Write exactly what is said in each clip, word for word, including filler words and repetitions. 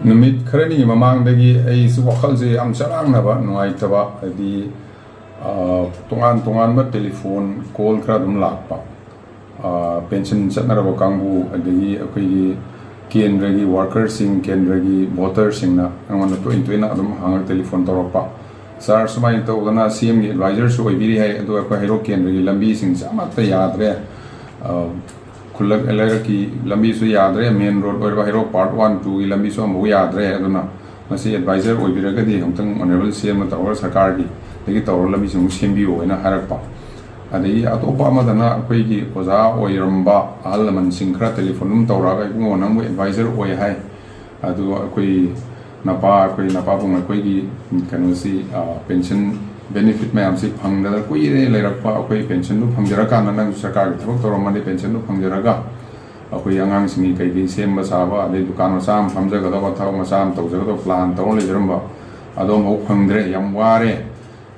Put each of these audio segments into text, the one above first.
ꯅꯨꯃꯤꯠ ꯈꯔꯅꯤꯒꯤ ꯃꯃꯥꯡꯗꯒꯤ ꯑꯩꯁꯨ ꯋꯥꯈꯜꯁꯦ ꯌꯥꯝ ꯆꯔꯥꯡꯅꯕ, ꯅꯨꯡꯉꯥꯏꯇꯕ, ꯍꯥꯏꯗꯤ, ꯑ, ꯇꯣꯉꯥꯟ ꯇꯣꯉꯥꯟꯕ ꯇꯦꯂꯤꯐꯣꯟ ꯀꯣꯜ ꯈꯔ ꯑꯗꯨꯝ ꯂꯥꯛꯄ꯫ ꯑ, ꯄꯦꯟꯁꯟ ꯆꯠꯅꯔꯕ ꯀꯥꯡꯕꯨ, ꯑꯗꯒꯤ ꯑꯩꯈꯣꯏꯒꯤ ꯀꯦꯟꯗ꯭ꯔꯒꯤ ꯋꯥꯔꯀꯔꯁꯤꯡ, ꯀꯦꯟꯗ꯭ꯔꯒꯤ ꯚꯣꯇꯔꯁꯤꯡꯅ ꯑꯩꯉꯣꯟꯗ ꯇꯣꯏꯅ ꯇꯣꯏꯅ ꯑꯗꯨꯝ ꯍꯥꯡꯉꯒ ꯇꯦꯂꯤꯐꯣꯟ ꯇꯧꯔꯛꯄ꯫ "ꯁꯥꯔ, ꯁꯨꯃꯥꯏꯅ ꯇꯧꯗꯅ ꯁꯤ ꯑꯦꯝꯒꯤ ꯑꯦꯗꯚꯥꯏꯖꯔꯁꯨ ꯑꯣꯏꯕꯤꯔꯤ ꯍꯥꯏ, ꯑꯗꯨꯒ ꯑꯩꯈꯣꯏ ꯍꯩꯔꯣꯛ ꯀꯦꯟꯗ꯭ꯔꯒꯤ ꯂꯝꯕꯤꯁꯤꯡꯁꯦ ꯑꯃꯠꯇ ꯌꯥꯗ꯭ꯔꯦ꯫ ꯑ, ꯈꯨꯜꯂꯛ ꯂꯩꯔꯛꯀꯤ ꯂꯝꯕꯤꯁꯨ ꯌꯥꯗ꯭ꯔꯦ, ꯃꯦꯟ ꯔꯣꯗ ꯑꯣꯏꯔꯤꯕ ꯍꯩꯔꯣꯛ ꯄꯥꯔꯠ ꯋꯥꯟ, ꯇꯨꯒꯤ ꯂꯝꯕꯤꯁꯨ ꯑꯃꯐꯥꯎ ꯌꯥꯗ꯭ꯔꯦ꯫ ꯑꯗꯨꯅ ꯃꯁꯤ ꯑꯦꯗꯚꯥꯏꯖꯔ ꯑꯣꯏꯕꯤꯔꯒꯗꯤ ꯑꯃꯨꯛꯇꯪ ꯑꯣꯅꯔꯦꯕꯜ ꯁꯤ ꯑꯦꯝꯅ ꯇꯧꯔꯒ ꯁꯔꯀꯥꯔꯒꯤꯗꯒꯤ ꯇꯧꯔꯒ ꯂꯝꯕꯤꯁꯤ ꯑꯃꯨꯛ ꯁꯦꯝꯕꯤꯌꯣ" ꯍꯥꯏꯅ ꯍꯥꯏꯔꯛꯄ꯫ ꯑꯗꯒꯤ ꯑꯇꯣꯞꯄ ꯑꯃꯗꯅ ꯑꯩꯈꯣꯏꯒꯤ ꯑꯣꯖꯥ ꯑꯣꯏꯔꯝꯕ ꯑꯍꯜ ꯂꯃꯟꯁꯤꯡ ꯈꯔ ꯇꯦꯂꯤꯐꯣꯟ ꯑꯗꯨꯝ ꯇꯧꯔꯛꯑꯒ, "ꯏꯕꯨꯡꯉꯣ, ꯅꯪꯕꯨ ꯑꯦꯗꯚꯥꯏꯖꯔ ꯑꯣꯏ ꯍꯥꯏ, ꯑꯗꯨꯒ ꯑꯩꯈꯣꯏ ꯅꯄꯥ, ꯑꯩꯈꯣꯏ ꯅꯄꯥꯕꯨꯡ ꯑꯩꯈꯣꯏꯒꯤ ꯀꯩꯅꯣꯁꯤ, ꯑ, ꯄꯦꯟꯁꯟ ꯕꯦꯅꯤꯐꯤꯠ ꯃꯌꯥꯝꯁꯤ ꯐꯪꯗꯅ ꯀꯨꯏꯔꯦ ꯂꯩꯔꯛꯄ, ꯑꯩꯈꯣꯏ ꯄꯦꯟꯁꯟꯗꯨ ꯐꯪꯖꯔꯀꯥꯟꯗ ꯅꯪꯁꯨ ꯁꯔꯀꯥꯔꯒꯤ ꯊꯕꯛ ꯇꯧꯔꯝꯃꯗꯤ ꯄꯦꯟꯁꯟꯗꯨ ꯐꯪꯖꯔꯒ ꯑꯩꯈꯣꯏ ꯑꯉꯥꯡꯁꯤꯡꯒꯤ ꯀꯩꯀꯩ ꯁꯦꯝꯕ ꯁꯥꯕ, ꯑꯗꯩ ꯗꯨꯀꯥꯟ ꯃꯆꯥ ꯑꯃ ꯐꯝꯖꯒꯗꯧꯕ, ꯊꯕꯛ ꯃꯆꯥ ꯑꯃ ꯇꯧꯖꯒꯗꯧꯕ ꯄ꯭ꯂꯥꯟ ꯇꯧꯔ ꯂꯩꯖꯔꯝꯕ, ꯑꯗꯣ ꯑꯃꯐꯥꯎ ꯐꯪꯗ꯭ꯔꯦ, ꯌꯥꯝ ꯋꯥꯔꯦ꯫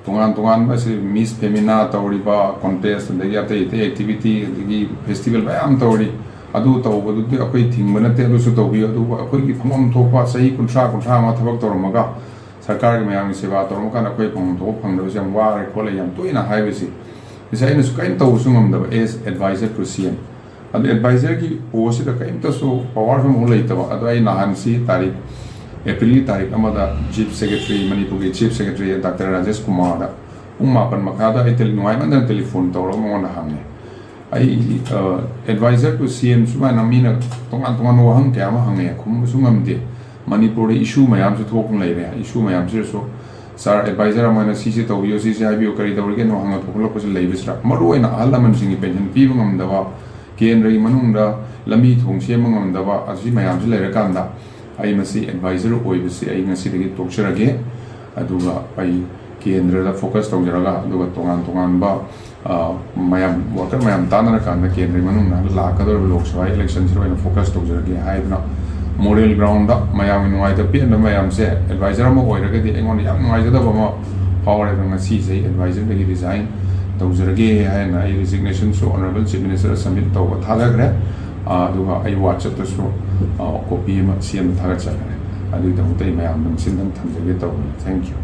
ꯇꯣꯉꯥꯟ ꯇꯣꯉꯥꯟꯕ ꯁꯤ ꯃꯤꯁ ꯐꯦꯃꯤꯅꯥ ꯇꯧꯔꯤꯕ ꯀꯣꯟꯇꯦꯁ, ꯑꯗꯒꯤ ꯑꯇꯩ ꯑꯇꯩ ꯑꯦꯛꯇꯤꯚꯤꯇꯤ, ꯑꯗꯒꯤ ꯐꯦꯁꯇꯤꯚꯦꯜ ꯃꯌꯥꯝ ꯇꯧꯔꯤ꯫ ꯑꯗꯨ ꯇꯧꯕꯗꯨꯗꯤ ꯑꯩꯈꯣꯏ ꯊꯤꯡꯕ ꯅꯠꯇꯦ, ꯑꯗꯨꯁꯨ ꯇꯧꯕꯤꯌꯨ꯫ ꯑꯗꯨꯕꯨ ꯑꯩꯈꯣꯏꯒꯤ ꯐꯪꯐꯝ ꯊꯣꯛꯄ ꯆꯍꯤ ꯀꯨꯟꯊ꯭ꯔꯥ, ꯀꯨꯟꯊ꯭ꯔꯥ ꯃꯉꯥ ꯊꯕꯛ ꯇꯧꯔꯝꯃꯒ ꯁꯔꯀꯥꯔꯒꯤ ꯃꯌꯥꯝꯒꯤ ꯁꯦꯕꯥ ꯇꯧꯔꯝꯃꯀꯥꯟꯗ ꯑꯩꯈꯣꯏ ꯐꯪꯐꯝ ꯊꯣꯛꯄ ꯐꯪꯗꯕꯁꯦ ꯌꯥꯝ ꯋꯥꯔꯦ ꯈꯣꯠꯂꯦ ꯌꯥꯝ ꯇꯣꯏꯅ ꯍꯥꯏꯕꯁꯤ, ꯉꯁꯥꯏ ꯑꯩꯅꯁꯨ ꯀꯔꯤꯝ ꯇꯧꯕꯁꯨ ꯉꯝꯗꯕ, as advisor to C M꯫ ꯑꯗꯨ ꯑꯦꯗꯚꯥꯏꯖꯔꯒꯤ ꯄꯣꯁꯁꯤꯗ ꯀꯔꯤꯝꯇꯁꯨ ꯄꯋꯥꯔꯁꯨ ꯑꯃꯐꯥꯎ ꯂꯩꯇꯕ꯫ ꯑꯗꯣ ꯑꯩ ꯅꯍꯥꯟꯁꯤ ꯇꯥꯔꯤꯛ, ꯑꯦꯄ꯭ꯔꯤꯜꯒꯤ ꯇꯥꯔꯤꯛ ꯑꯃꯗ ꯆꯤꯐ ꯁꯦꯀ꯭ꯔꯦꯇꯔꯤ, ꯃꯅꯤꯄꯨꯔꯒꯤ ꯆꯤꯐ ꯁꯦꯀ꯭ꯔꯦꯇꯔꯤ ꯗꯥꯛꯇꯔ ꯔꯥꯖꯦꯁ ꯀꯨꯃꯥꯔꯗ ꯄꯨꯡ ꯃꯥꯄꯟ ꯃꯈꯥꯏꯗ ꯑꯩ ꯇꯦꯂꯤ-, ꯅꯨꯡꯉꯥꯏꯃꯟꯗꯅ ꯇꯦꯂꯤꯐꯣꯟ ꯇꯧꯔꯒ ꯃꯉꯣꯟꯗ ꯍꯪꯉꯦ꯫ ꯑꯩ, ꯑ, advisor to C M ꯁꯨꯃꯥꯏꯅ ꯃꯤꯅ ꯇꯣꯉꯥꯟ ꯇꯣꯉꯥꯟꯕ ꯋꯥꯍꯪ ꯀꯌꯥ ꯑꯃ ꯍꯪꯉꯦ, ꯈꯨꯝꯕꯁꯨ ꯉꯝꯗꯦ꯫ ꯃꯅꯤꯄꯨꯔꯗ ꯏꯁꯨ ꯃꯌꯥꯝꯁꯨ ꯊꯣꯛꯄ ꯂꯩꯔꯦ꯫ ꯏꯁꯨ ꯃꯌꯥꯝꯁꯤꯗꯁꯨ, "ꯁꯥꯔ, ꯑꯦꯗꯚꯥꯏꯖꯔ ꯑꯃ ꯑꯣꯏꯅ ꯁꯤꯁꯤ ꯇꯧꯕꯤꯌꯨ, ꯁꯤꯁꯤ ꯍꯥꯏꯕꯤꯌꯨ, ꯀꯔꯤ ꯇꯧꯔꯤꯒꯦꯅꯣ?" ꯍꯪꯉ ꯊꯣꯛꯂꯛꯄꯁꯨ ꯂꯩꯕꯁꯤꯗ, ꯃꯔꯨꯑꯣꯏꯅ ꯑꯍꯜ ꯂꯃꯟꯁꯤꯡꯒꯤ ꯄꯦꯟꯁꯟ ꯄꯤꯕ ꯉꯝꯗꯕ, ꯀꯦꯟꯗ꯭ꯔꯒꯤ ꯃꯅꯨꯡꯗ ꯂꯝꯕꯤ ꯊꯣꯡ ꯁꯦꯝꯕ ꯉꯝꯗꯕ, ꯑꯁꯤ ꯃꯌꯥꯝꯁꯤ ꯂꯩꯔꯀꯥꯟꯗ ꯑꯩ ꯃꯁꯤ ꯑꯦꯗꯚꯥꯏꯖꯔ ꯑꯣꯏꯕꯁꯤ ꯑꯩ ꯉꯁꯤꯗꯒꯤ ꯇꯣꯛꯆꯔꯒꯦ꯫ ꯑꯗꯨꯒ ꯑꯩ ꯀꯦꯟꯗ꯭ꯔꯗ ꯐꯣꯀꯁ ꯇꯧꯖꯔꯒ, ꯑꯗꯨꯒ ꯇꯣꯉꯥꯟ ꯇꯣꯉꯥꯟꯕ, ꯑ, ꯃꯌꯥꯝ, ꯋꯥꯔꯀꯔ ꯃꯌꯥꯝ ꯇꯥꯟꯅꯔꯀꯥꯟꯗ ꯀꯦꯟꯗ꯭ꯔꯒꯤ ꯃꯅꯨꯡꯗ ꯂꯥꯛꯀꯗꯧꯔꯤꯕ ꯂꯣꯛ ꯁꯚꯥ ꯏꯂꯦꯛꯁꯟꯁꯤꯗ ꯑꯣꯏꯅ ꯐꯣꯀꯁ ꯇꯧꯖꯔꯒꯦ ꯍꯥꯏꯗꯨꯅ, ꯃꯣꯔꯦꯜ ꯒ꯭ꯔꯥꯎꯟꯗ ꯃꯌꯥꯝꯒꯤ ꯅꯨꯡꯉꯥꯏꯇꯕ ꯄꯦꯟꯗꯕ ꯃꯌꯥꯝꯁꯦ ꯑꯦꯗꯚꯥꯏꯖꯔ ꯑꯃ ꯑꯣꯏꯔꯒꯗꯤ ꯑꯩꯉꯣꯟꯗ ꯌꯥꯝ ꯅꯨꯡꯉꯥꯏꯖꯗꯕ ꯑꯃ ꯐꯥꯎꯔꯦ꯫ ꯑꯗꯣ ꯉꯁꯤꯁꯦ ꯑꯩ ꯑꯦꯗꯚꯥꯏꯖꯔꯗꯒꯤ ꯔꯤꯖꯥꯏꯟ ꯇꯧꯖꯔꯒꯦ ꯍꯥꯏꯅ ꯑꯩ ꯔꯤꯖꯤꯒꯅꯦꯁꯟꯁꯨ ꯑꯣꯅꯔꯦꯕꯜ ꯆꯤꯐ ꯃꯤꯅꯤꯁꯇꯔꯗ ꯁꯕꯃꯤꯠ ꯇꯧꯕ ꯊꯥꯖꯈ꯭ꯔꯦ꯫ ꯑ, ꯑꯗꯨꯒ ꯑꯩ ꯋꯥꯆꯞꯇꯁꯨ, ꯑ, ꯀꯣꯄꯤ ꯑꯃ ꯁꯤ ꯑꯦꯝꯗ ꯊꯥꯒꯠꯆꯈ꯭ꯔꯦ꯫ ꯑꯗꯨꯒꯤꯗꯃꯛꯇ ꯑꯩ ꯃꯌꯥꯝꯗ ꯃꯁꯤꯗꯪ ꯊꯝꯖꯒꯦ ꯇꯧꯕꯅꯤ꯫ Thank you꯫